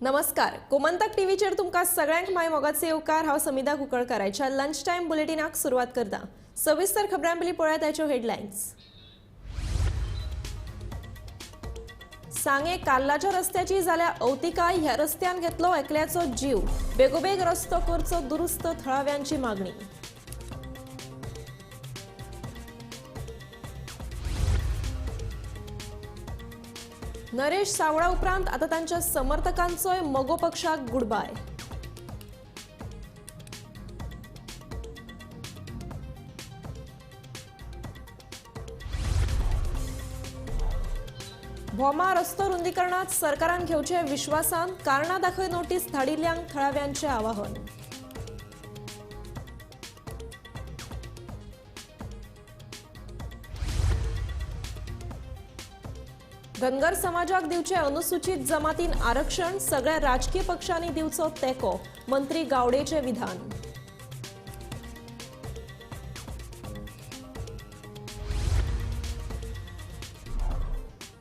नमस्कार, गोमंतक टीव्हीचेर तुमकां सगळ्यांक माय मोगाचे येवकार. हांव समिधा कुंकळकाराच्या लंच टायम बुलेटिनाक सुरवात करता. सविस्तर खबरां पयलीं पळयात ताच्यो हेडलायन्स. सांगे कार्लाच्या रस्त्याची जाल्या अवतिकाय. ह्या रस्त्यान घेतलो एकल्याचो जीव. बेगोबेग रस्तो करचो दुरुस्त, थळाव्यांची मागणी. नरेश सावळा उपरांत आता तांच्या समर्थकांचोय मगो पक्षाक गुडबाय. भोमा रस्तो रुंदीकरणात सरकारान घेवचे विश्वासान, कारणां दाखय नोटीस धाडिल्ल्यांक थळाव्यांचे आवाहन. धनगर समाजाक दिवचे अनुसूचित जमातीन आरक्षण, सगळ्या राजकीय पक्षांनी दिवचो तेंको, मंत्री गावडेचे विधान.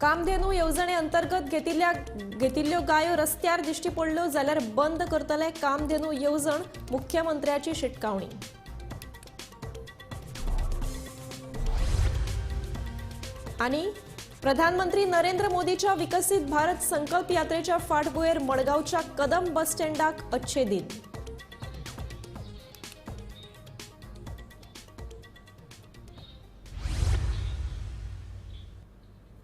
कामधेनू येवजणे अंतर्गत घेतिल्ल्यो गायो रस्त्यार दिश्टी पडल्यो जाल्यार बंद करतले कामधेनू येवजण, मुख्यमंत्र्याची शिटकावणी. आनी प्रधानमंत्री नरेंद्र मोदीच्या विकसित भारत संकल्प यात्रेच्या फाटभुंयेर मडगांवच्या कदम बस स्टँडाक अच्छे दिन.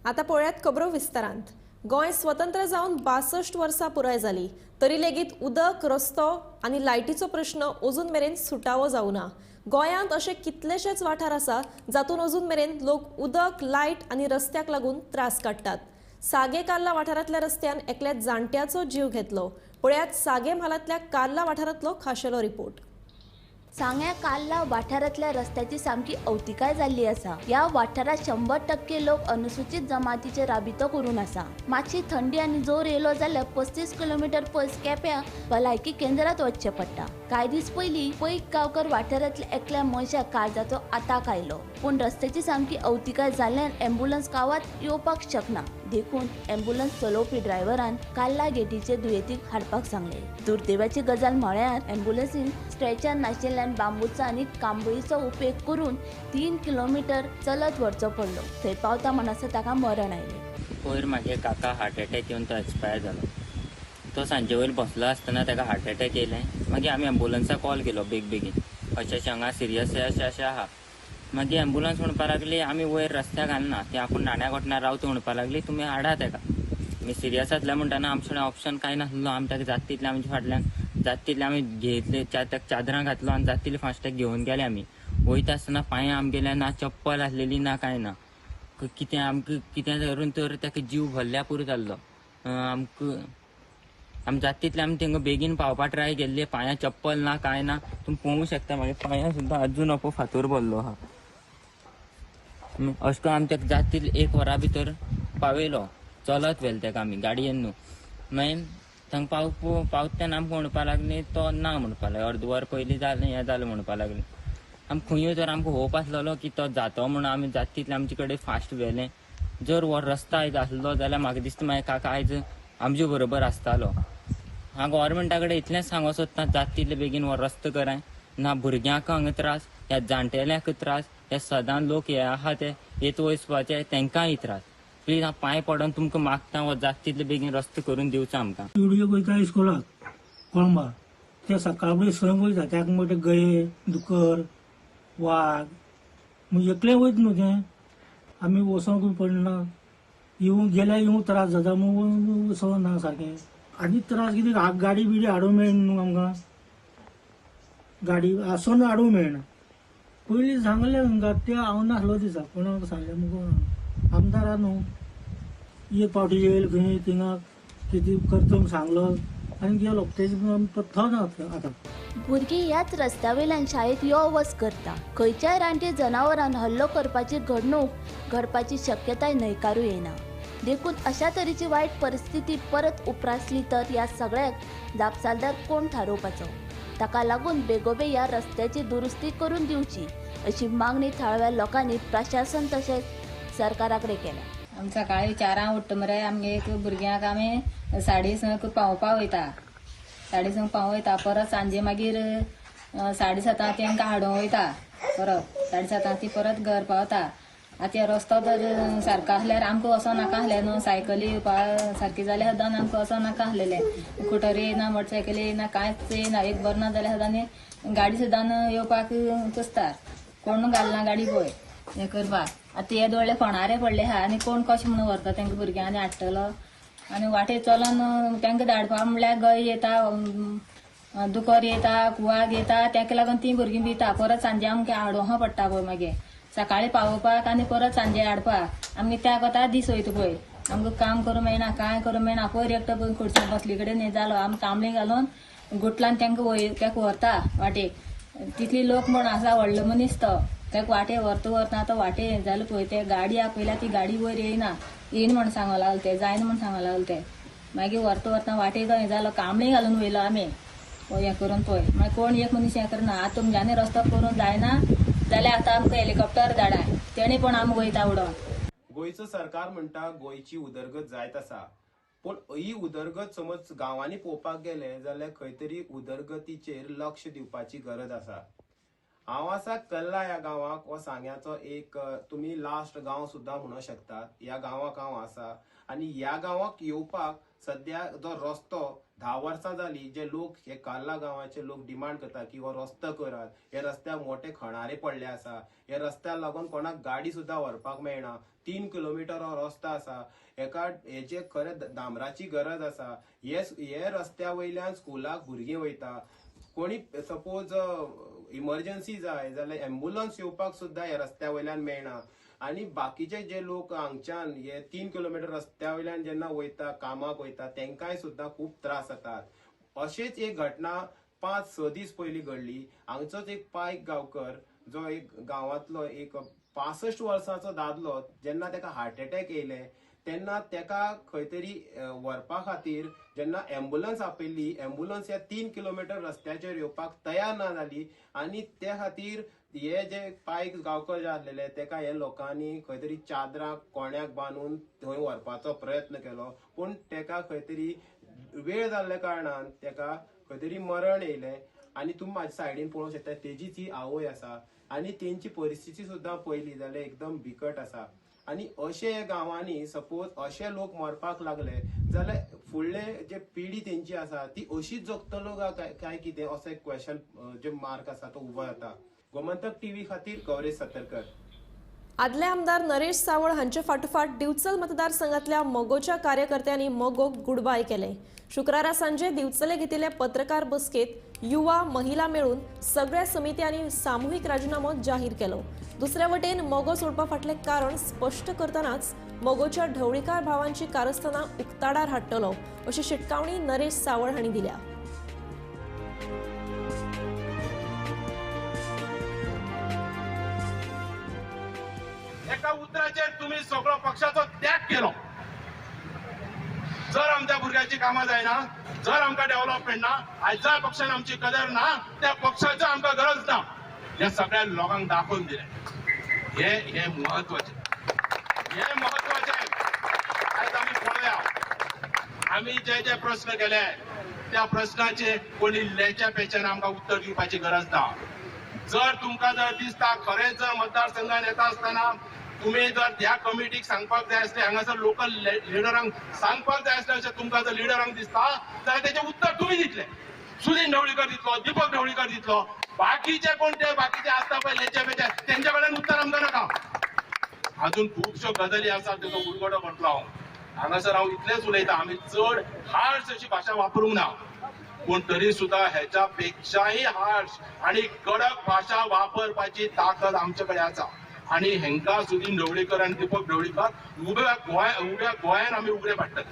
आता पळयात खबरो विस्तारांत. गोंय स्वतंत्र जावन 62 वर्सां पुराय जाली तरी लेगीत उदक, रस्तो आनी लायटीचो प्रश्न अजून मेरेन सुटावो जावना. गोंयांत अशे कितलेशेच वाठार आसा जातून अजून मेरेन लोक उदक, लायट आनी रस्त्याक लागून त्रास काडटात. सागे कार्ला वाठारांतल्या रस्त्यान एकल्या जाणट्याचो जीव घेतलो. पळयात सागे म्हालांतल्या कार्ला वाठारांतलो खाशेलो रिपोर्ट. सांग्या कार्ला वाठारांतल्या रस्त्याची सामकी अवतिकाय जाल्ली आसा. ह्या वाठारांत 100% लोक अनुसूचित जमातीचे राबितो करून आसा. मातशी थंडी आनी जोर येयलो जाल्यार 35 किलोमिटर पयस केप्यां भलायकी केंद्रांत वचचें पडटा. कांय दीस पयलीं पैक गांवकर वाठारांतल्या एकल्या मनशाक काळजाचो आताक आयलो, पूण रस्त्याची सामकी अवतिकाय जाल्ल्यान एम्बुलन्स गांवांत येवपाक शकना. देखून एम्बुलन्स चलोवपी ड्रायव्हरान कार्ला गेटीचे दुयेंतीक हाडपाक सांगलें. दुर्दैवाची गजाल म्हळ्यार एम्बुलन्सीन स्ट्रेचर नाशिल्ल्यान बांबूचो आनी कांबळीचो उपेग करून 3 किलोमिटर चलत व्हरचो पडलो. थंय पावता म्हणसर ताका मरण आयलें. पयर म्हागे काका हार्ट अटॅक येवन तो एक्सपायर जालो. तो सांजे वयर बसलो आसतना ताका हार्ट अटॅक येयलें. मागीर आमी एम्बुलन्साक कॉल केलो बेग बेगीन, अशें अशें हांगा सिरियस अशें अशें आहा. मागीर एम्बुलन्स म्हणपाक लागली आमी वयर रस्त्याक घालना, ती आपूण नाण्या कोटणार रावता म्हणपाक लागली, तुमी हाडा ताका. आमी सिरियस आसले म्हणटना आमचे ऑप्शन कांय नासलो. आमी ताका जाता तितलें आमच्या फाटल्यान जाता तितलें आमी घेतले, ताका चादरां घातलो आनी जाता तितले फास्ट ताका घेवन गेले. आमी वयता आसतना पांयां आमगेल्या ना चप्पल आसलेली ना कांय ना, कितें आमकां कितें धरून तर ताका जीव भरल्या पुरो जाल्लो. आमकां आमी जाता तितलें आमी तांकां बेगीन पावपा ट्राय केल्ली. पांयां चप्पल ना कांय ना, तुमी पळोवंक शकता मागीर पांयां सुद्दां अजून अपो फातोर भरलो आहा. अशें करून आमी ताका जाता तितलें 1 वरा भितर पावयलो. चलत व्हेलें ताका आमी गाडयेन न्हू. मागीर थंग पावता तेन्ना आमकां म्हणपाक लागली तो ना म्हणपाक लागलो, अर्द वर पयलीं जालें हें जालें म्हणपाक लागलें. आमी खंयूय तर आमकां होप आसलेलो की तो जातो म्हणून आमी जाता तितलें आमचे कडेन फास्ट व्हेलें. जर हो रस्ता आयज आसलो जाल्यार म्हाका दिसता मागीर काका आयज आमचे बरोबर आसतालो. हांव गोवोरमेंटा कडेन इतलेंच सांगूंक सोदता, जाता तितले बेगीन हो रस्तो कराय. ना भुरग्यांक हांगा त्रास, ह्या जाणटेल्यांक त्रास, हे सदां लोक हे आहा ते येत वचपाचे तेंकांय त्रास. प्लीज हांव पांय पडोन तुमकां मागता, हो जाता तितले बेगीन रस्तो करून दिवचो आमकां. व्हिडियो वयता इस्कोलाक कोळंबा, ते सकाळ फुडें 6 वयता. ताका म्हणटा गये, दुकर, वाग, मागीर एकलें वयता न्हू तें. आमी वचोंक पडना, येवंक गेल्यार येवंक त्रास जाता म्हूण वचना सारकें. आनी त्रास कितें, गाडी बिडी हाडूंक मेळना न्हू आमकां, गाडी आसून हाडूंक मेळना. पयलीं सांगलें तांकां, ते हांव नासलो दिसा कोणाक सांगलें मुगो आमदारा न्हू, एक फावटी येयल खंय थिंगा कितें करता म्हूण सांगलो आनी गेलो. तेजे पत्तो ना आतां. भुरगीं ह्याच रस्त्या वयल्यान शाळेंत यो वच करता. खंयच्याय रानटी जनावरान हल्लो करपाची घडणूक घडपाची शक्यताय न्हयकारूं येना. देखून अशा तरेची वायट परिस्थिती परत उप्रासली तर ह्या सगळ्याक जापसालदार कोण थारोवपाचो? ताका लागून बेगोबेग ह्या रस्त्याची दुरुस्ती करून दिवची अशी मागणी थळाव्या लोकांनी प्रशासन तशेंच सरकारा कडेन केल्या. आमी सकाळी 4 उठ्ठा मरे, आमगे एक भुरग्यांक आमी 6:30 पावोवपाक वयता, 6:30 पावयता. परत सांजे मागीर 7:30 तेंकां हाडूंक वयता, परत 7:30 ती परत घर पावता. आतां रस्तो जर सारको आसल्यार आमकां वचों नाका आसलें न्हू, सायकली येवपा सारकी जाल्यार सुद्दां आमकां वचों नाका आसलेलें. स्कुटरी येयना, मोटरसायकली येयना, कांयच येयना. एक बरें ना जाल्यार सुद्दां गाडी सुद्दां येवपाक कुस्तार, कोण घालना गाडी पळय हें करपाक. आतां हे दोळे फोणारे पडले आहा आनी कोण कशें म्हणून व्हरता तेंकां भुरग्यांनी हाडटलो. आनी वाटेर चलोन तेंकां धाडपा म्हणल्यार गय येता, दुकर येता, वाग येता, तेका लागून ती भुरगीं भिता. परत सांजे आमकां हाडूंक पडटा पळय, मागीर सकाळी पावोवपाक आनी परत सांजे हाडपाक. आमगे त्या कोता दीस वयता पळय, आमकां काम करूंक मेळना, कांय करूंक मेळना. पयर एकटो पळय खुर्ची बसली कडेन हें जालो, आमी कांबळी घालून गुटलान तेंकां तेका व्हरता वाटेक. तितली लोक म्हण आसा, व्हडलो मनीस तो, तेका वाटे व्हरता व्हरता तो वाटे हें जालें पळय. ते गाडी आपयल्या, ती गाडी वयर येयना, येयना म्हण सांगो लागले ते, जायना म्हण सांगो लागले ते. मागीर व्हरता व्हरता वाटेक हें जालो, कांबळी घालून वयलो आमी हें करून पळय. मागीर कोण एक मनीस हें करना. आतां तुमच्यांनी रस्तो करूंक जायना जाल्यार आतां आमकां हेलिकॉप्टर धाडा, तेणी पण आमी वयता उडोवन. गोंयचो सरकार म्हणटा गोंयची उदरगत जायत आसा, पूण ही उदरगत समज गांवांनी पळोवपाक गेले जाल्यार खंय तरी उदरगतीचेर लक्ष दिवपाची गरज आसा. हांव आसा कल्ला ह्या गांवाक, हो सांग्याचो एक तुमी लास्ट गांव सुद्दां म्हणूंक शकतात. ह्या गांवाक हांव आसा आनी ह्या गांवाक येवपाक सद्या जो रस्तो 10 वर्सां जाली, जे लोक हे कार्ला गांवाचे लोक डिमांड करता की हो रस्तो करात, हे रस्त्याक मोठे खणारे पडले आसा, हे रस्त्याक लागून कोणाक गाडी सुद्दां व्हरपाक मेळना. 3 किलोमिटर हो रस्तो आसा, हेका हेजे खरें डांबराची गरज आसा. हे रस्त्या वयल्यान स्कुलाक भुरगीं वयता, कोणी सपोज इमर्जन्सी जाय जाल्यार एम्बुलन्स येवपाक सुद्दां ह्या रस्त्या वयल्यान मेळना. आनी बाकीचे जे लोक हांगच्यान हे 3 किलोमिटर रस्त्या वयल्यान जेन्ना वयता, कामाक वयता, तेंकांय सुद्दां खूब त्रास जातात. अशेंच एक घटना 5-6 दीस पयलीं घडली. हांगचोच एक पायक गांवकर, जो एक गांवांतलो एक 65 वर्सांचो दादलो, जेन्ना तेका हार्ट एटॅक येयले तेन्ना तेका खंय तरी व्हरपा खातीर जेन्ना एम्बुलन्स आपयली, एम्बुलन्स ह्या 3 किलोमिटर रस्त्याचेर येवपाक तयार ना जाली. आनी त्या खातीर हे जे पायक गांवकर जे आसलेले तेका हे लोकांनी खंय तरी चादरां कोण्याक बांदून थंय व्हरपाचो प्रयत्न केलो, पूण तेका खंय तरी वेळ जाल्ल्या कारणान तेका खंय तरी मरण येयलें. आनी तुमी म्हाज्या सायडीन पळोवंक शकता तेजीच ही आवय आसा आनी तेंची परिस्थिती सुद्दां पळयली जाल्यार एकदम बिकट आसा. आनी अशे गांवांनी सपोज अशे लोक मरपाक लागले जाल्यार फुडले जे पिढी तेंची आसा ती अशीच जगतलो काय कितें, असो एक क्वेश्चन जे मार्क आसा तो उबो जाता. गोमंतक टीव्ही खातीर गौरेश सतरकर. आदले आमदार नरेश सावळ हांचे फाटोफाट दिवचल मतदारसंघातल्या मगोच्या कार्यकर्त्यांनी मगोक गुडबाय केले. शुक्रारा सांजे दिवचले घेतिल्ले पत्रकार बसकेत युवा महिला मेळून सगळ्या समित्यांनी सामूहिक राजीनामो जाहीर केलो. दुसऱ्या वटेन मगो सोडपा फाटले कारण स्पश्ट करतनाच मगोच्या ढवळीकार भावांची कारस्थानां उक्ताडार हाडटलो अशी शिटकावणी नरेश सावळ हांणी दिल्या. एका उतराचेर तुम्ही सगळो पक्षाचो त्याग केलो. जर आमच्या भुरग्याची कामां जायना, जर आमकां डेव्हलपमेंट ना, आयज ज्या पक्षान आमची कदर ना, त्या पक्षाचो आमकां गरज ना, हे सगळ्या लोकांक दाखोवन दिलें. हे हे म्हत्वाचें, हे म्हत्वाचें. आयज आमी पळोवया, आमी जे जे प्रस्न केले त्या प्रस्नाचे कोणी लेच्या पेच्यान आमकां उत्तर दिवपाची गरज ना. जर तुमकां जर दिसता खरेंच जर मतदारसंघान येता आसतना तुम्ही जर ह्या कमिटीक सांगपाक जाय आसलें, हांगासर लोकल लिडरांक सांगपाक जाय आसलें, अशें तुमकां जर लिडरांक दिसता जाल्यार तेचें उत्तर तुमी दितले. सुदिन ढवळीकर दितलो, दीपक ढवळीकर दितलो, बाकीचे कोण ते बाकीचे आसता पळय लेचे पेचे तेंच्या कडल्यान उत्तर आमकां नाका. अजून खुबश्यो गजाली आसात तेजो उलगडो करतलो हांव. हांगासर हांव इतलेंच उलयतां, आमी चड हार्श अशी भाशा वापरूंक ना, पूण तरी सुद्दां हेच्या पेक्षाय हार्श आनी कडक भाशा वापरपाची ताकद आमचे कडेन आसा. आनी हेंकां सुदिन ढवळीकर आनी दीपक ढवळीकर उब्या गोंयान आमी उगडे पाडटले.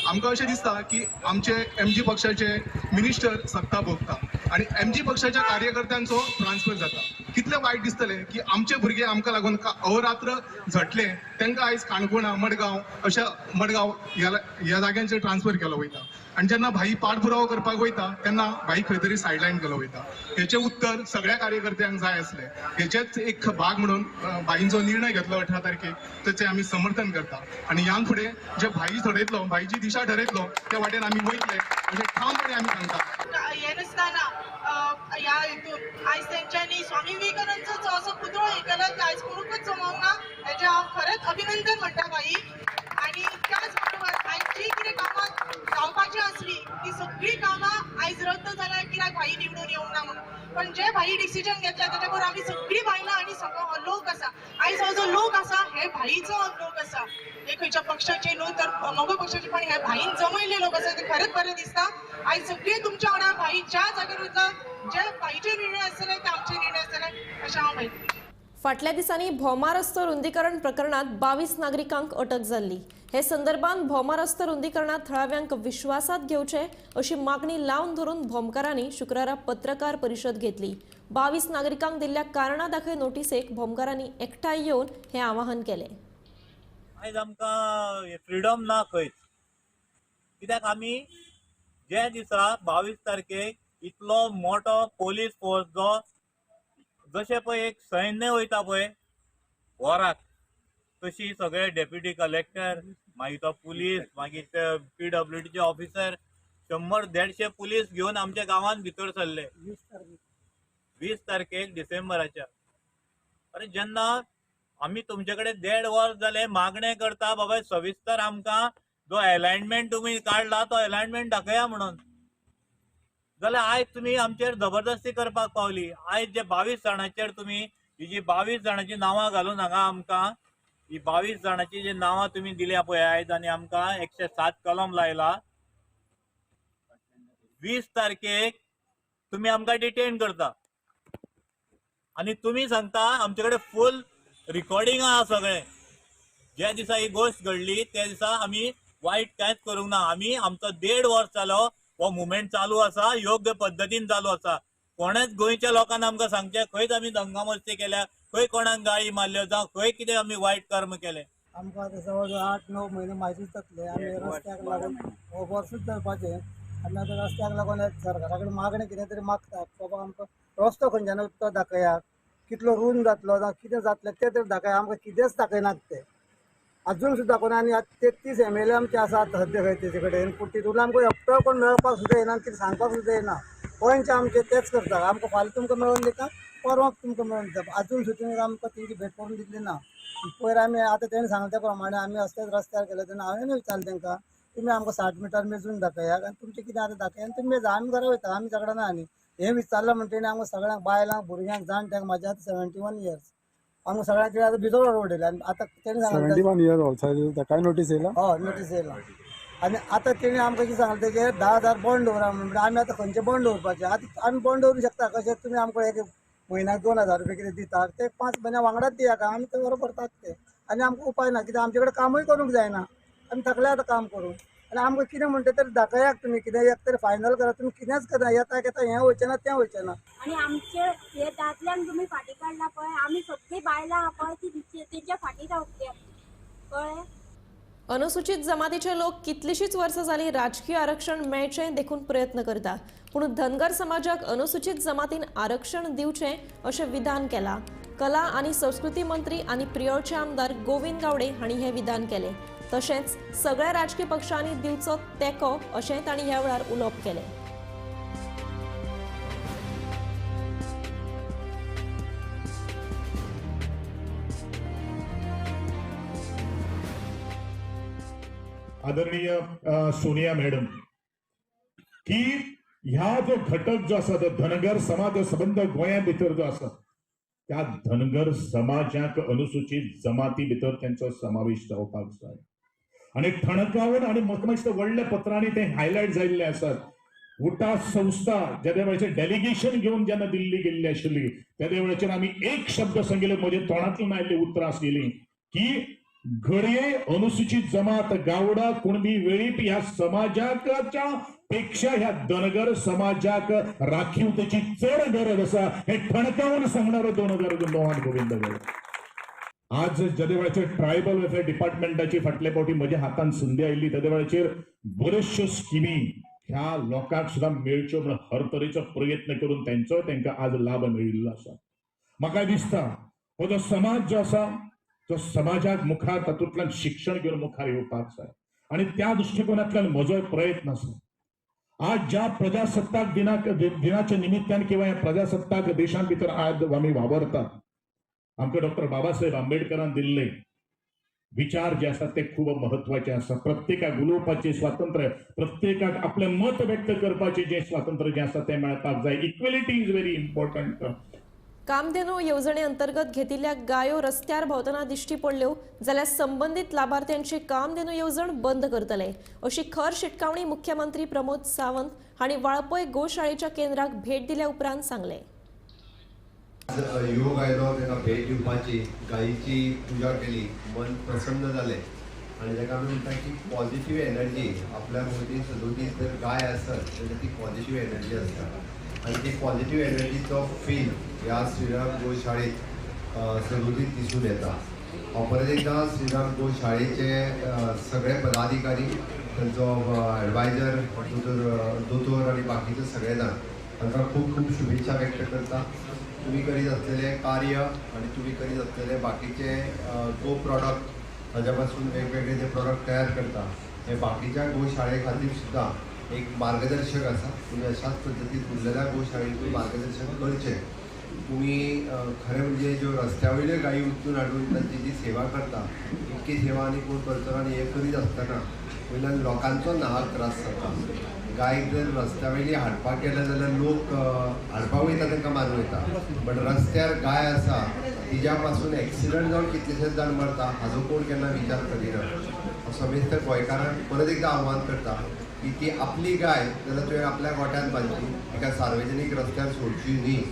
आमकां अशें दिसता की आमचे एमजी पक्षाचे मिनिस्टर सत्ता भोगता आनी एमजी पक्षाच्या कार्यकर्त्यांचो ट्रान्सफर जाता. कितलें वायट दिसतलें की आमचे भुरगे आमकां लागून अहोरात्र झटले, तांकां आयज काणकोणा मडगांव अशा मडगांव ह्या जाग्यांचेर ट्रान्सफर केलो वयता आनी जेन्ना भाई पाठपुरावो करपाक वयता तेन्ना भाई खंय तरी सायडलायन केलो वयता. हेचें उत्तर सगळ्या कार्यकर्त्यांक जाय आसलें. हेचेच एक भाग म्हणून भाईंचो निर्णय घेतलो 18 तारखेक, ताचें आमी समर्थन करता आनी ह्यान फुडें जे भाई ठरयतलो, भाईची दिशा ठरयतलो त्या वाटेन आमी वयतले अशें ठामपणे आमी सांगता. हे नासतना ह्या हितून आयज तेंच्यांनी स्वामी विवेकानंदाचो असो पुतळो हे केला की आयज कोणूकच जमोंक ना, हेजें हांव खरेंच अभिनंदन म्हणटा भाई. आनी त्याच बरोबर आयज जी कितें कामां जावपाची आसली ती सगळीं कामां आयज रद्द जाल्या कित्याक भाई निवडून येवंक ना म्हणून. पण जे भाई डिसिजन घेतला ताच्या बरोबर आमी सगळीं बायलां आनी सगळो हो लोक आसा, आयज हो जो लोक आसा हे भाईचो लोक आसा, हे खंयच्या पक्षाचे न्हू तर मगो पक्षाचे, पण हे भाईन जमयल्ले लोक आसा, ते खरेंच बरें दिसता. आयज सगळीं तुमच्या वांगडा भाई ज्या जाग्यार वयता, जे भाईचे निर्णय आसतले ते आमचे निर्णय आसतले अशें हांव म्हणटा. फाटल्या दिसांनी भोमा रस्तो रुंदीकरण प्रकरणात 22 नागरिकांक अटक जाल्ली. हे संदर्भात भोमा रस्तो रुंदीकरणात थळाव्यांक विश्वासात घेवचे अशी मागणी लावन धरून भोमकारांनी शुक्रारा पत्रकार परिशद घेतली. 22 नागरिकांक दिल्ल्या कारणां दाखय नोटीसेक भोमकारांनी एकठांय येवन हे आवाहन केले. आयज आमकां फ्रिडम ना खंयच, कित्याक आमी ज्या दिसा 22 तारखेक इतलो मोठो पोलीस फोर्स जो जशें पळय एक सैन्य वयता पळय वराक, तशी सगळे डेप्युटी कलेक्टर, मागीर तो पुलीस, मागीर ते PWDचे ऑफिसर, 100-150 पुलीस घेवन आमच्या गांवांत भितर सरले 20 तारखेक डिसेंबराच्या. अरे जेन्ना आमी तुमचे कडेन 1.5 वर्स जालें मागणें करता बाबा सविस्तर आमकां जो एलायनमेंट तुमी काडला तो एलायनमेंट दाखया म्हणून, जाल्यार आयज तुमी आमचेर जबरदस्ती करपाक पावली. आयज जे 22 जाणांचेर तुमी ही जी 22 जाणांची नांवां घालून हांगा आमकां ही 22 जाणांची जी नांवां तुमी दिल्या पळय आयज, आनी आमकां 107 कलम लायला. 20 तारखेक तुमी आमकां डिटेन करता आनी तुमी सांगता आमचे कडेन फूल रिकॉर्डिंग आहा सगळें. ज्या दिसा ही गोश्ट घडली त्या दिसा आमी वायट कांयच करूंक ना. आमी आमचो 1.5 वर्स जालो हो मुवमेंट चालू आसा, योग्य पद्दतीन चालू आसा. कोणेच गोंयच्या लोकांना आमकां सांगचें खंयच आमी दंगामस्ती केल्या, खंय कोणाक गाळी मारल्यो जावं खंय कितें आमी वायट कर्म केलें. आमकां आतां जवळ जवळ 8-9 म्हयने म्हायतीच जातले आमी रस्त्याक लागून वर्सूच जावपाचें. आमी आतां रस्त्याक लागून सरकारा कडेन मागणें कितें तरी मागतात, बाबा आमकां रस्तो खंयच्यान तो दाखयात, कितलो रूंद जातलो जावं कितें जातलें तें तरी दाखया. आमकां कितेंच दाखयनात ते अजून सुद्दां कोण. आनी आतां 33 MLA आमचे आसात सद्या खंय तेजे कडेन, पूण तितूंतल्यान आमकां एकटो कोण मेळपाक सुद्दां येना, कितें सांगपाक सुद्दां येना. पंच आमचे तेच करता, आमकां फाल्यां तुमकां मेळोवन दिता, परवां तुमकां मेळोवन दिता, अजून सुद्दां आमकां तेंची भेट करून दितली ना. पयर आमी आतां तेणें सांगलें त्या प्रमाणे आमी असल्याच रस्त्यार गेले तेन्ना हांवें विचारलें तांकां, तुमी आमकां 60 मिटर मेजून दाखयात आनी तुमचें कितें आतां दाखयात आनी तुमी मेजा, आमी घरा वयता, आमी झगडना. आनी हें विचारलें म्हणटकीर आमकां सगळ्यांक बायलांक भुरग्यांक जाणट्यांक, म्हाज्या आतां 71 इयर्स, आमकां सगळ्यांक तेणें आतां भितर उडयलें. आनी आतां तेणें सांगलें 71 इयर ऑल्सो ताकाय नोटीस येयला, हय नोटीस येयला. आनी आतां तेणें आमकां कितें सांगलें तेजेर 10,000 बॉन्ड दवरा म्हणून. आमी आतां खंयचे बॉन्ड दवरपाचे? आतां आमी बॉन्ड दवरूंक शकता कशें? तुमी आमकां एक म्हयन्याक 2,000 रुपया कितें दितात ते 5 म्हयन्या वांगडाच दियात, आमी ते बरोबर भरतात ते. आनी आमकां उपाय ना, कित्याक आमचे कडेन कामूय करूंक जायना, आमी थकले आतां काम करून. आनी आमकां कितें म्हणटा तरी दाखयात तुमी, कितें एक तरी फायनल करात, तुमी कितेंच करा, येता येता हें वयचें ना तें वयचें ना. आनी आमचे हे दादल्यांक तुमी फाटीं काडला पळय, आमी सगळीं बायलां आहा पळय ती तेंच्या फाटीं रावतली आमी, कळ्ळें? अनुसूचित जमातीचे लोक कितलीशीच वर्सां जाली राजकीय आरक्षण मेळचें देखून प्रयत्न करता, पूण धनगर समाजाक अनुसूचित जमातीन आरक्षण दिवचें अशें विधान केलां. कला आनी संस्कृती मंत्री आनी प्रियोळचे आमदार गोविंद गावडे हांणी हें विधान केलें. तशेंच सगळ्या राजकीय पक्षांनी दिवचो तेंको अशें तांणी ह्या वेळार उलोवप केलें. आदरणीय सोनिया मॅडम की ह्या जो घटक जो आसा तो धनगर समाज संबंद गोंया भितर जो आसा त्या धनगर समाजाक अनुसूचित जमाती भितर तेंचो समावेश जावपाक जाय. आनी ठणकावन आनी म्हाका मातशें व्हडल्या पत्रांनी ते हायलायट जाल्ले आसात. उटा संस्था जेन्ना वेळाचेर डेलिगेशन घेवन जेन्ना दिल्ली गेल्ली आशिल्ली तेन्ना वेळाचेर आमी एक शब्द सांगिल्ले, म्हज्या तोंडांतल्यान आयिल्ली उतरां आसलेली की घडये अनुसूचित जमात गावडा कुणबी वेळीप ह्या समाजाच्या पेक्षा ह्या धनगर समाजाक राखीवतेची चड गरज आसा हे ठणकावून सांगणारो 2009 गोविंद गवळी. आज जेदे वेळाचेर ट्रायबल वेलफेअर डिपार्टमेंटाची फाटले फावटी म्हज्या हातान संदी आयिल्ली तेदे वेळाचेर बऱ्योचश्यो स्किमी ह्या लोकांक सुद्दां मेळच्यो म्हण हर तरेचो प्रयत्न करून तेंचो तेंकां आज लाभ मेळिल्लो आसा. म्हाका दिसता हो जो समाज जो आसा तो समाजाक मुखार तातूंतल्यान शिक्षण घेवन मुखार येवपाक जाय आनी त्या दृश्टिकोनांतल्यान म्हजो प्रयत्न आसा. आज ज्या प्रजासत्ताक दिनाच्या निमित्तान किंवा ह्या प्रजासत्ताक देशां भितर आज आमी वावरतात, आमकां डॉक्टर बाबासाहेब आंबेडकरान दिल्ले विचार जे आसात ते खूब महत्वाचे आसा. प्रत्येकाक उलोवपाचें स्वातंत्र्य, प्रत्येकाक आपलें मत व्यक्त करपाचें जें स्वातंत्र्य जें आसा तें मेळपाक जाय. Equality is very important. Kamdhenu येवजणे अंतर्गत घेतिल्ल्या गायो रस्त्यार भोंवतना दिश्टी पडल्यो जाल्यार संबंदीत लाभार्थ्यांची कामधेनू येवजण बंद करतले अशी खर शिटकावणी मुख्यमंत्री प्रमोद सावंत हांणी वाळपय गोशाळेच्या केंद्राक भेट दिल्या उपरांत सांगलें. योग आयलो ताका भेट दिवपाची, गायीची पुजा केली, मन प्रसन्न जालें आनी ताका आमी म्हणटा की पॉझिटिव्ह एनर्जी आपल्या भोंवती सदोदीस जर गाय आसत जाल्यार ती पॉझिटिव्ह एनर्जी आसता आनी ती पॉझिटिव्ह एनर्जीचो फील ह्या श्रीराम गोशाळेत सदोदीत दिसून येता. हांव परत एकदां श्रीराम गोशाळेचे सगळे पदाधिकारी, तांचो एडवायजर दोतोर आनी बाकीचे सगळे जाण तांकां खूब खूब शुभेच्छा व्यक्त करता. तुमी करीत असलेले कार्य आनी तुमी करीत असलेले बाकीचे गो प्रॉडक्ट, ताज्या पासून वेगवेगळे जे प्रॉडक्ट तयार करता हे बाकीच्या गोशाळे खातीर सुद्दां एक मार्गदर्शक आसा. तुमी अशाच पद्दतीन उरलेल्या गोशाळेकूय मार्गदर्शक करचें. तुमी खरें म्हणजे ज्यो रस्त्या वयल्यो गायी उचलून हाडून तांची जी सेवा करता इतकी सेवा आनी कोण करचो ना आनी हें करीत आसतना वयल्यान लोकांचो नाहक त्रास जाता. गायक जर रस्त्या वयली हाडपाक गेले जाल्यार लोक हाडपाक वयता तांकां मारूं येता, बट रस्त्यार गाय आसा तिज्या पासून एक्सिडंट जावन कितलेशेच जाण मरता हाजो कोण केन्ना विचार करिना. हांव समेस्त गोंयकारांक परत एकदां आव्हान करता की ती आपली गाय जाल्यार तुवें आपल्या गोठ्यांत बांदची, तिका सार्वजनीक रस्त्यार सोडची न्ही.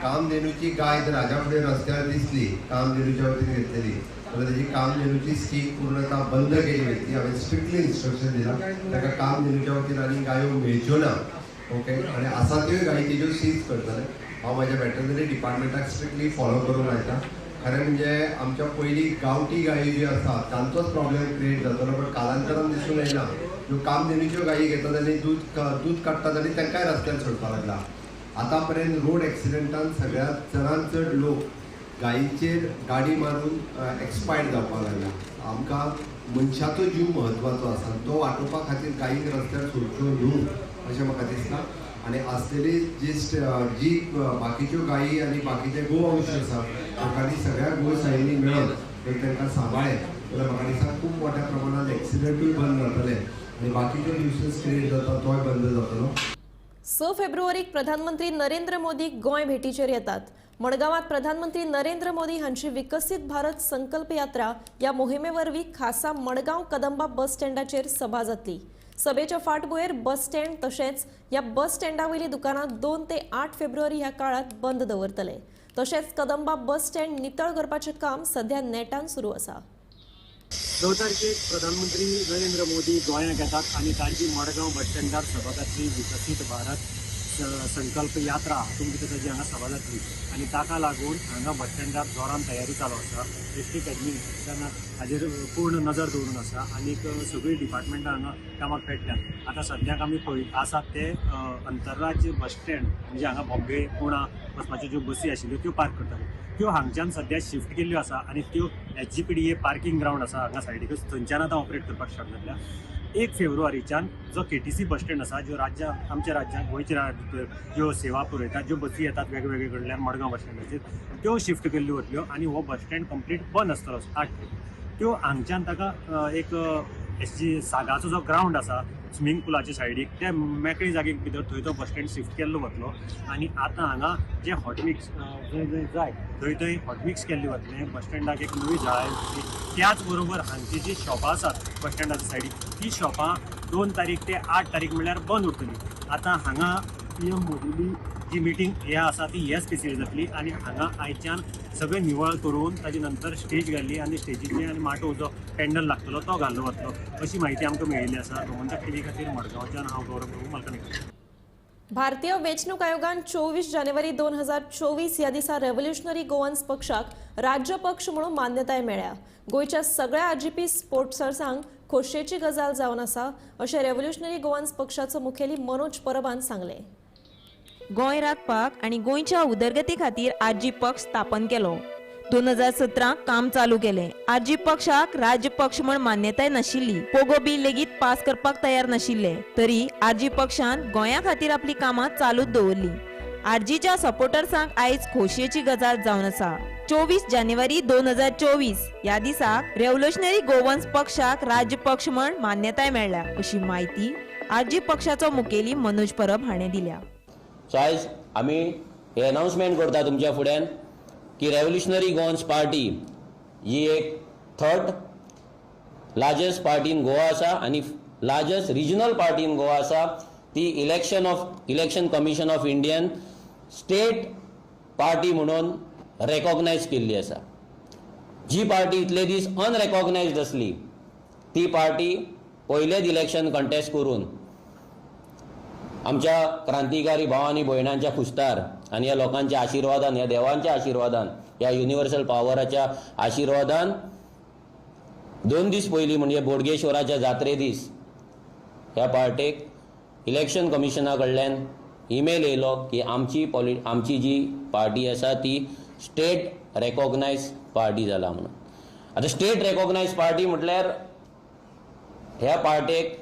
कामधेनूची गाय जर हाज्या फुडें रस्त्यार दिसली कामधेनूच्या वतीन घेतलेली जाल्यार तेजी कामधेनूची स्कीम पूर्णतः बंद केली वयतली. हांवें स्ट्रिक्टली इन्स्ट्रक्शन दिलां ताका कामधेनूच्या वतीन आनी गायो मेळच्यो ना. ओके, आनी आसा त्यो गायी तेज्यो सीज करतले. हांव म्हाज्या वेटरनरी डिपार्टमेंटाक स्ट्रिक्टली फॉलो करूंक लायता. खरें म्हणजे आमच्या पयलीं गांवठी गायी ज्यो आसा तांचोच प्रॉब्लेम क्रिएट जातालो, बट कालांतरान दिसून येयला ज्यो कामधेनूच्यो गायी घेतात आनी दूद काडटात आनी तांकांय रस्त्यार सोडपाक लागला. आतां पर्यंत रोड एक्सिडंटान सगळ्यांत चडांत चड लोक गायीचेर गाडी मारून एक्सपायर्ड जावपाक लागला. आमकां मनशाचो जीव म्हत्वाचो आसा, तो वाटोवपा खातीर गायीक रस्त्यार सोडच्यो न्हू अशें म्हाका दिसता. आनी आसलेली जी बाकीच्यो गायी आनी बाकीचे गोवंश आसा लोकांनी सगळ्या गोशाळींनी मेळून जर तांकां सांबाळ्ळें जाल्यार म्हाका दिसता खूब मोठ्या प्रमाणांत एक्सिडंटूय बंद जातले आनी बाकीच्यो न्युसन्स क्रिएट जाता तोय बंद जातलो. 6 फेब्रुवारीक प्रधानमंत्री नरेंद्र मोदी गोंय भेटीचेर येतात. मडगांवात प्रधानमंत्री नरेंद्र मोदी हांची विकसीत भारत संकल्प यात्रा ह्या मोहिमे वरवीं खासा मडगांव कदंबा बस स्टँडाचेर सभा जातली. सभेच्या फाटभुंयेर बस स्टँड तशेंच ह्या बस स्टँडा वयलीं दुकानां 2 ते 8 फेब्रुवारी ह्या काळांत बंद दवरतले. तशेंच कदंबा बस स्टँड नितळ करपाचें काम सध्या नेटान सुरू आसा. 2 तारखेक प्रधानमंत्री नरेंद्र मोदी गोंयांत येतात आनी तांची मडगांव बस स्टँडार सभा जातली. विकसीत भारत संकल्प यात्रा हातूंत भितर ताजी हांगा सभा जातली आनी ताका लागून हांगा बस स्टँडार जोरान तयारी चालू आसा. डिस्ट्रिक्ट एडमिनिस्ट्रेशन हाजेर पूर्ण नजर दवरून आसा आनीक सगळीं डिपार्टमेंटां हांगा कामाक पेटल्यात. आतां सद्याक आमी पळयत आसात ते अंतरराज्य बस स्टँड म्हणजे हांगा बॉम्बे पुणा वचपाच्यो ज्यो बसी आशिल्ल्यो त्यो पार्क करताल्यो त्यो हांगच्यान सद्या शिफ्ट केल्ल्यो आसा आनी त्यो SGPDA parking ग्रावंड आसा हांगा सायडीकच थंयच्यान आतां ऑपरेट करपाक स्टार्ट जातल्या. 1 फेब्रुवारीच्यान जो KTC bus stand आसा ज्यो राज्या आमच्या राज्यांत गोंयच्या भितर ज्यो सेवा पुरयतात ज्यो बसी येतात वेगवेगळे कडल्यान मडगांव बस स्टँडाचेर त्यो शिफ्ट केल्ल्यो वतल्यो आनी हो बस स्टँड कंप्लीट बंद आसतलो 8 फेब्रुवारी. त्यो हांगच्यान ताका एक एस सागाचो जो ग्रावंड आसा स्विमींग पुलाच्या सायडीक त्या मेकळी जागेक भितर थंय तो बस स्टँड शिफ्ट केल्लो वतलो आनी आतां हांगा जे हॉटमिक्स जंय जंय जाय थंय थंय हॉटमिक्स केल्ले वतलें. बस स्टँडाक एक नवी जाळाय वतली. त्याच बरोबर हांगची जी शॉपां आसात बस स्टँडाच्या सायडीक ती शॉपां 2 तारीख ते 8 तारीख म्हणल्यार बंद उरतली. आतां हांगा PM मोदीली जी मिटींग हे आसा ती ह्या स्पेसीर जातली आनी हांगा आयच्यान सगळें निवळ करून ताजे नंतर स्टेज घाली आनी स्टेजीचे आनी माटोव जो पॅन्डल लागतलो तो घाल्लो वतलो अशी म्हायती आमकां मेळिल्ली आसा. गोमंतक टीव्ही खातीर मडगांवच्यान हांव गौरव प्रभू मलकणेकर. भारतीय वेंचणूक आयोगान 24 जानेवारी 2024 ह्या दिसा रेव्होल्युशनरी गोवन्स पक्षाक राज्य पक्ष म्हणून मान्यताय मेळ्ळ्या. गोंयच्या सगळ्या आरजीपी स्पोर्ट्सर्सांक खोशयेची गजाल जावन आसा अशें रेव्होल्युशनरी गोवन्स पक्षाचो मुखेली मनोज परबान सांगलें. गोंय राखपाक आनी गोंयच्या उदरगती खातीर आरजी पक्ष स्थापन केलो. 2017 काम चालू केलें. आरजी पक्षाक राज्य पक्ष म्हण मान्यताय नाशिल्ली. पोगो बिल लेगीत पास करपाक तयार नाशिल्ले तरी आरजी पक्षान गोंया खातीर आपली कामां चालूच दवरली. आरजीच्या सपोर्टर्सांक आयज खोशयेची गजाल जावन आसा. 24 जानेवारी 2024 ह्या दिसाक रेव्होल्युशनरी गोवन्स पक्षाक राज्य पक्ष म्हण मान्यताय मेळ्ळ्या अशी म्हायती आरजी पक्षाचो मुखेली मनोज परब हाणें दिल्या. सो आयज आमी हे अनाउन्समेंट करता तुमच्या फुड्यान की रेव्होल्युशनरी गोवन्स पार्टी ही एक third largest party in Goa आसा आनी largest regional party in Goa आसा. ती election commission of Indian state party म्हणून रेकॉग्नायज केल्ली आसा. जी पार्टी इतले दीस अनरेकॉग्नायज्ड आसली ती पार्टी पयलेच इलेक्शन कंटेस्ट करून आमच्या क्रांतिकारी भाव आनी भयणांच्या खुस्तार आनी ह्या लोकांच्या आशिर्वादान, ह्या देवांच्या आशिर्वादान, ह्या युनिवर्सल पावराच्या आशिर्वादान 2 दीस पयलीं म्हणजे बोडगेश्वराच्या जात्रे दीस ह्या पार्टेक इलेक्शन कमिशना कडल्यान ईमेल येयलो की आमची जी पार्टी आसा ती स्टेट रेकॉग्नायज पार्टी जाला म्हणून. आतां स्टेट रेकॉग्नायज पार्टी म्हटल्यार ह्या पार्टेक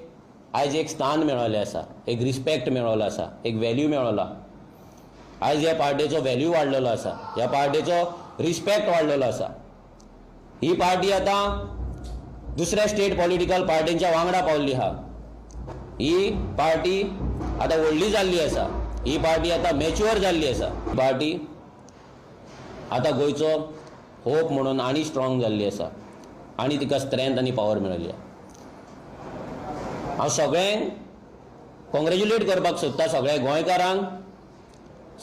आयज एक स्थान मेळिल्लें आसा, एक रिस्पेक्ट मेळिल्लो आसा, एक व्हॅल्यू मेळिल्लो. आयज ह्या पार्टेचो व्हॅल्यू वाडलेलो आसा, ह्या पार्टेचो रिस्पेक्ट वाडलेलो आसा. ही पार्टी आतां दुसऱ्या स्टेट पॉलिटिकल पार्टींच्या वांगडा पावल्ली आहा. ही पार्टी आतां व्हडली जाल्ली आसा, ही पार्टी आतां मॅच्युअर जाल्ली आसा. पार्टी आतां गोंयचो होप म्हणून आनी स्ट्रॉंग जाल्ली आसा आनी तिका स्ट्रेंथ आनी पावर मेळिल्ली आसा. हांव सगळ्यांक कॉंग्रेच्युलेट करपाक सोदता, सगळ्या गोंयकारांक,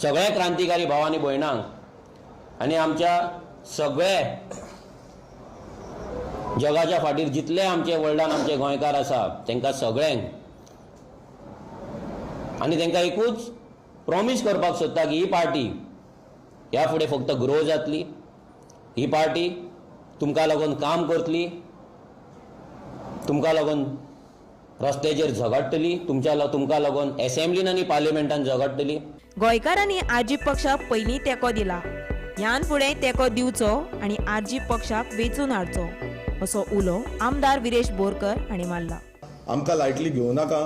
सगळ्या क्रांतिकारी भाव आनी भयणांक आनी आमच्या सगळे जगाच्या फाटीर जितले आमचे वर्ल्डान आमचे गोंयकार आसा तांकां सगळ्यांक आनी तांकां एकूच प्रॉमीस करपाक सोदता की ही पार्टी ह्या फुडें फक्त ग्रो जातली, ही पार्टी तुमकां लागून काम करतली, तुमकां लागून रस्त्याचेर झगडटली, तुमकां लागून एसेंब्लीन आनी पार्लिमेंटान झगडटली. गोंयकारांनी आरजी पक्षाक पयलीं तेंको दिला, ह्यान फुडें तेंको दिवचो आनी आरजी पक्षाक वेंचून हाडचो असो उलो आमदार विरेश बोरकर हांणी मारला. आमकां लायटली घेवं नाका,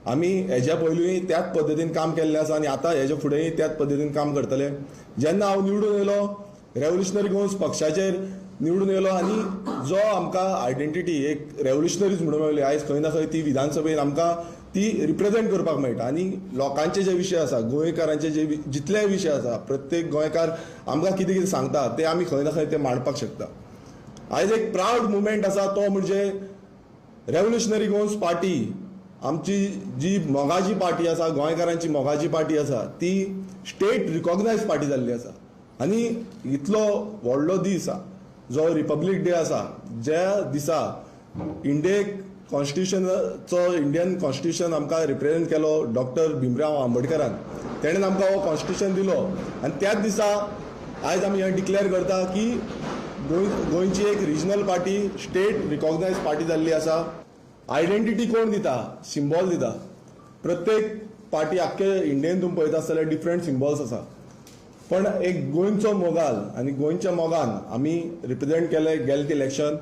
आमी हेज्या पयलूय त्याच पद्दतीन काम केल्लें आसा आनी आतां हेज्या फुडेंय त्याच पद्दतीन काम करतले. जेन्ना हांव निवडून येयलो रेव्होल्युशनरी गोवन्स पक्षाचेर निवडून येयलो आनी जो आमकां आयडेंटिटी एक रेव्होल्युशनरीज म्हणून मेळ्ळी, आयज खंय ना खंय ती विधानसभेन आमकां ती रिप्रेजेंट करपाक मेळटा आनी लोकांचे जे विशय आसा, गोंयकारांचे जे जितले विशय आसा, प्रत्येक गोंयकार आमकां कितें कितें सांगता ते आमी खंय ना खंय ते मांडपाक शकता. आयज एक प्रावड मुवमेंट आसा तो म्हणजे रेव्होल्युशनरी गोवन्स पार्टी, आमची जी मोगाची पार्टी आसा, गोंयकारांची मोगाची पार्टी आसा, ती स्टेट रिकॉग्नायज पार्टी जाल्ली आसा. आनी इतलो व्हडलो दीस जो रिपब्लीक डे आसा, ज्या दिसा इंडियेक कॉन्स्टिट्युशनाचो, इंडियन कॉन्स्टिट्युशन आमकां रिप्रेजेंट केलो डॉक्टर भीमराव आंबेडकरान, तेणेन आमकां हो कॉन्स्टिट्युशन दिलो आनी त्याच दिसा आयज आमी हें डिक्लेअर करता की गोंयची एक regional party, state recognise party जाल्ली आसा. आयडेंटिटी कोण दिता? सिम्बॉल दिता. प्रत्येक पार्टी आख्खे इंडियेन तुमी पळयता आसतले डिफरंट सिम्बॉल्स आसा, पण एक गोंयचो मोगाल आनी गोंयच्या मोगान आमी रिप्रेजेंट केले गेले इलेक्शन.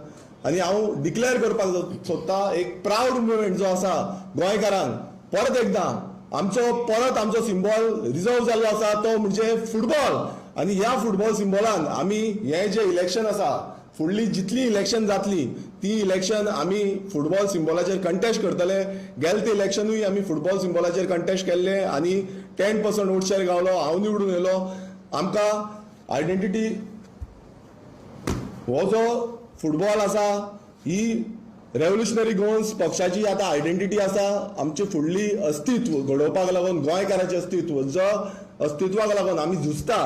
आनी हांव डिक्लेअर करपाक सोदता एक प्रावड मुवमेंट जो आसा गोंयकारांक, परत एकदां आमचो सिम्बॉल रिजर्व जाल्लो आसा तो म्हणजे फुटबॉल. आनी ह्या फुटबॉल सिम्बॉलान आमी हें जें इलेक्शन आसा, फुडली जितली इलेक्शन जातली ती इलेक्शन आमी फुटबॉल सिम्बॉलाचेर कंटेस्ट करतले. गेले ते इलेक्शनूय आमी फुटबॉल सिम्बॉलाचेर कंटेस्ट केल्ले आनी 10% वोट शेअर गावलो, हांव निवडून येयलो. आमकां आयडेंटिटी हो जो फुटबॉल आसा ही रेव्होल्युशनरी गोवन्स पक्षाची आतां आयडेंटिटी आसा आमची फुडली अस्तित्व घडोवपाक लागून, गोंयकारांचें अस्तित्व, जो अस्तित्वाक लागून आमी झुजता,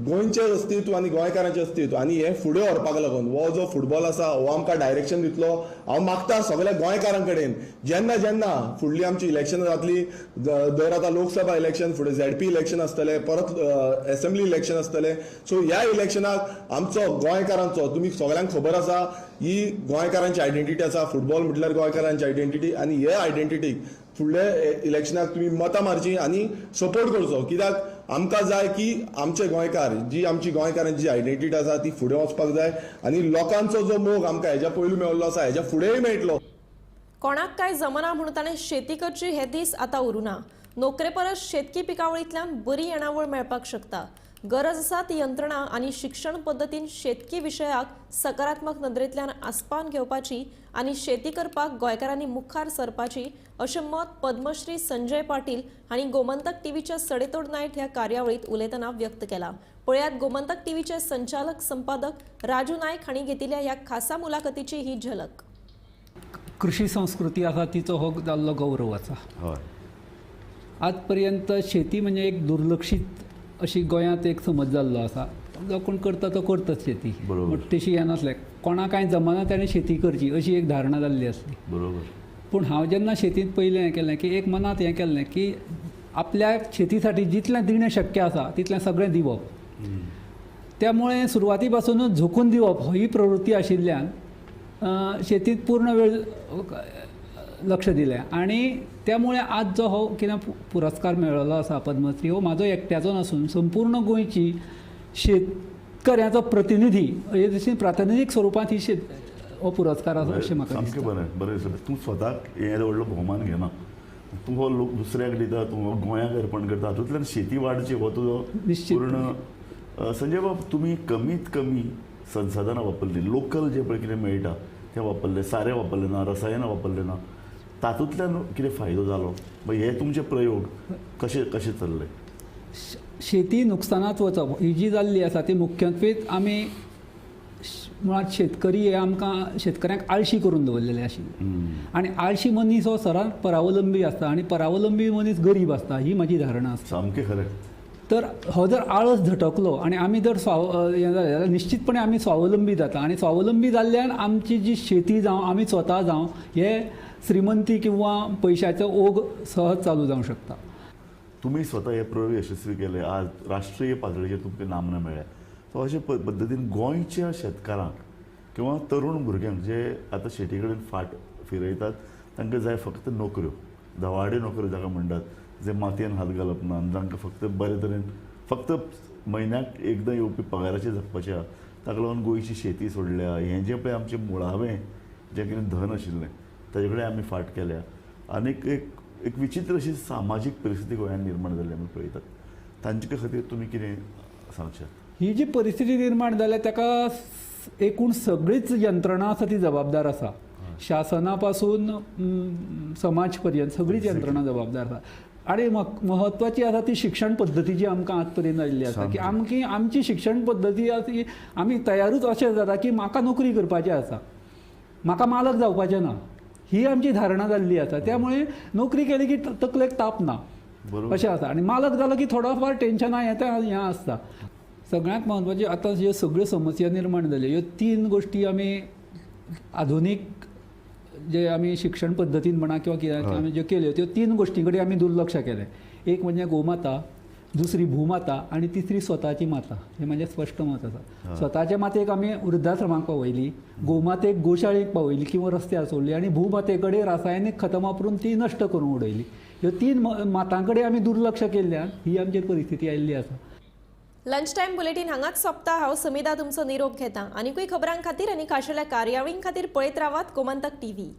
गोंयचें अस्तित्व आनी गोंयकारांचें अस्तित्व आनी हें फुडें व्हरपाक लागून हो जो फुटबॉल आसा हो आमकां डायरेक्शन दितलो. हांव मागता सगळ्या गोंयकारां कडेन, जेन्ना जेन्ना फुडली आमची इलेक्शनां जातली, दर आतां लोकसभा इलेक्शन, फुडें झेडपी इलेक्शन आसतलें, परत एसेंब्ली इलेक्शन आसतलें, सो ह्या इलेक्शनाक आमचो गोंयकारांचो, तुमी सगळ्यांक खबर आसा ही गोंयकारांची आयडेंटिटी आसा, फुटबॉल म्हटल्यार गोंयकारांची आयडेंटिटी आनी हे आयडेंटिटीक फुडल्या इलेक्शनाक तुमी मतां मारची आनी सपोर्ट करचो. कित्याक आमकां जाय की आमचे गोंयकार, जी आमची गोंयकारांची जी आयडेंटिटी आसा ती फुडें वचपाक जाय आनी लोकांचो जो मोग आमकां हेज्या पयलू मेळिल्लो आसा हेज्या फुडेंय मेळटलो. कोणाक काय जमना म्हणून ताणें शेती करची हे दीस आतां उरूना. नोकरे परस शेतकी पिकावळींतल्यान बरी येणावळ मेळपाक शकता. गरज आसा ती यंत्रणा आनी शिक्षण पद्दतीन शेतकी विशयाक सकारात्मक नदरेंतल्यान आस्पावन घेवपाची आनी शेती करपाक गोंयकारांनी मुखार सरपाची अशें मत पद्मश्री संजय पाटील हांणी गोमंतक टीव्हीच्या सडेतोड नायट ह्या कार्यावळींत उलयतना व्यक्त केला. पळयात गोमंतक टीव्हीचे संचालक संपादक राजू नायक हांणी घेतिल्ल्या ह्या खासा मुलाखतीची ही झलक. कृषी संस्कृती आसा तिचो हो जाल्लो गौरव आसा. आजपर्यंत शेती म्हणजे एक दुर्लक्षित अशी गोंयांत एक समज जाल्लो आसा. जो कोण करता तो करताच शेती, बट तशी हें नासलें, कोणा कांय जमना ताणें शेती करची अशी एक धारणा जाल्ली आसली. बरोबर. पूण हांव जेन्ना शेतींत पयलें हें केलें की एक मनांत हें केल्लें की आपल्या शेती साठी जितलें दिणें शक्य आसा तितलें सगळें दिवप. त्यामुळे सुरवाती पासूनच झोकून दिवप ही प्रवृत्ती आशिल्ल्यान शेतींत पूर्ण वेळ लक्ष दिलें आनी त्यामुळे आज जो हो कितें पुरस्कार मेळिल्लो आसा पद्मश्री, हो म्हाजो एकट्याचो नासून संपूर्ण गोंयची शेतकऱ्याचो प्रतिनिधी हे जशी प्रातिनिधीक स्वरुपांत ही हो पुरस्कार आसा अशें म्हाका दिसता. सामकें बरें बरें दिसता. तूं स्वताक हें व्हडलो भोवमान घेना, तूं हो लोक दुसऱ्याक दिता, तूं हो गोंयाक अर्पण करता, हातूंतल्यान शेती वाडची हो तुजो पूर्ण. संजय बाब, तुमी कमीत कमी संसाधनां वापरलीं, लोकल जें पळय कितें मेळटा तें वापरलें, सारें वापरलें ना, रसायनां वापरलें ना, तातूंतल्यान कितें फायदो जालो? हे तुमचे प्रयोग कशे कशे चल्ले? शेती नुकसानात वचप ही जी जाल्ली आसा ती मुख्यत्वेत आमी मुळांत शेतकरी हे आमकां शेतकऱ्यांक आळशी करून दवरलेले आशिल्ले आनी आळशी मनीस हो सरांत परावलंबी आसता आनी परावलंबी मनीस गरीब आसता ही म्हाजी धारणा आसता. सामकें खरें. तर हो जर आळस झटकलो आनी आमी जर हें जालें जाल्यार निश्चितपणे आमी स्वावलंबी जाता आनी स्वावलंबी जाल्ल्यान आमची जी शेती जावं आमी स्वता जावं हे श्रीमंती किंवा पयशाचो ओघ सहज चालू जावंक शकता. तुमी स्वता हे प्रयोग यशस्वी केले, आज राष्ट्रीय पातळीचेर तुमकां नामना मेळ्ळ्या. सो अशे पद्दतीन गोंयच्या शेतकारांक किंवा तरुण भुरग्यांक जे आतां शेती कडेन फाट फिरयतात तांकां जाय फक्त नोकऱ्यो, धवाडे नोकऱ्यो जाका म्हणटात, जे मातयेन हात घालप ना, जांकां फक्त बरे तरेन फक्त म्हयन्याक एकदां येवपी पगाराचेर जगपाचें आहा, ताका लागून गोंयची शेती सोडल्या. हें जें पळय आमचें मुळावें जें कितें धन आशिल्लें ताजे कडेन आमी फाट केल्या आनीक एक एक विचित्र अशी सामाजीक परिस्थिती गोंयांत निर्माण जाल्ली आमी पळयतात. तांचे खातीर तुमी कितें सांगशात? ही जी परिस्थिती निर्माण जाल्या ताका एकूण सगळीच यंत्रणा आसा ती जबाबदार आसा. शासना पासून समाज पर्यंत सगळीच यंत्रणा जबाबदार आसा आनी म्हत्वाची आसा ती शिक्षण पद्दती जी आमकां आज पर्यंत आयिल्ली आसा की आमकी आमची शिक्षण पद्दती आसा ती आमी तयारूच अशें जाता की म्हाका नोकरी करपाची आसा, म्हाका मालक जावपाचें ना, ही आमची धारणा जाल्ली आसा. त्यामुळे नोकरी केली की तकलेक ताप ना अशें आसा आनी मालक जालो की थोडो फार टेन्शनां येता हें आसता. सगळ्यांत म्हत्वाची आतां ह्यो सगळ्यो समस्या निर्माण जाल्यो ह्यो तीन गोश्टी आमी आधुनीक जे आमी शिक्षण पद्दतीन म्हणा किंवा कितें आमी ज्यो केल्यो त्यो तीन गोश्टी कडेन आमी दुर्लक्ष केलें. एक म्हणजे गोमाता, दुसरी भूमाता आनी तिसरी स्वताची माता. हें म्हाजें स्पश्ट मत आसा. स्वताच्या मातेक आमी वृद्धाश्रमाक पावयली, गोमातेक गोशाळेक पावयली किंवा रस्त्यार सोडली आनी भूमाते कडेन रासायनीक खतां वापरून ती नश्ट करून उडयली. ह्यो तीन मातां कडेन आमी दुर्लक्ष केल्ल्यान ही आमचेर परिस्थिती आयिल्ली आसा. लंच टायम बुलेटीन हांगाच सोंपता. हांव समिधा तुमचो निरोप घेता. आनीकूय खबरां खातीर आनी खाशेल्या कार्यावळीं खातीर पळयत रावात गोमंतक टीव्ही.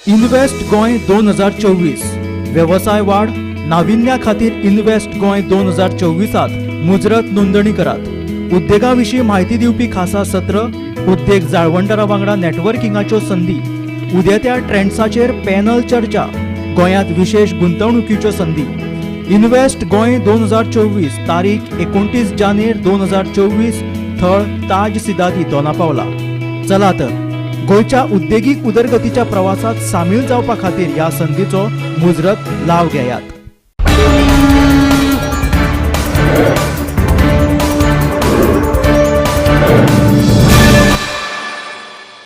इन्व्हेस्ट गोंय 2024 वेवसाय वाड नाविन्या खातीर इन्व्हेस्ट गोंय 2024 मुजरत नोंदणी करात. उद्देगा विशीं म्हायती दिवपी खासा सत्र, उद्देग जाळवणदारा वांगडा नेटवर्किंगाच्यो संदी, उदेत्या ट्रेंड्साचेर पॅनल चर्चा, गोंयांत विशेश गुंतवणुकीच्यो संदी. इन्व्हेस्ट गोंय 2024 तारीख 29 जानेर 2024, थळ ताज सिदादी, दोनापावला. चला तर गोंयच्या उद्देगीक उदरगतीच्या प्रवासात सामील जावपा खातीर ह्या संदीचो मुजरत लाव घेयात.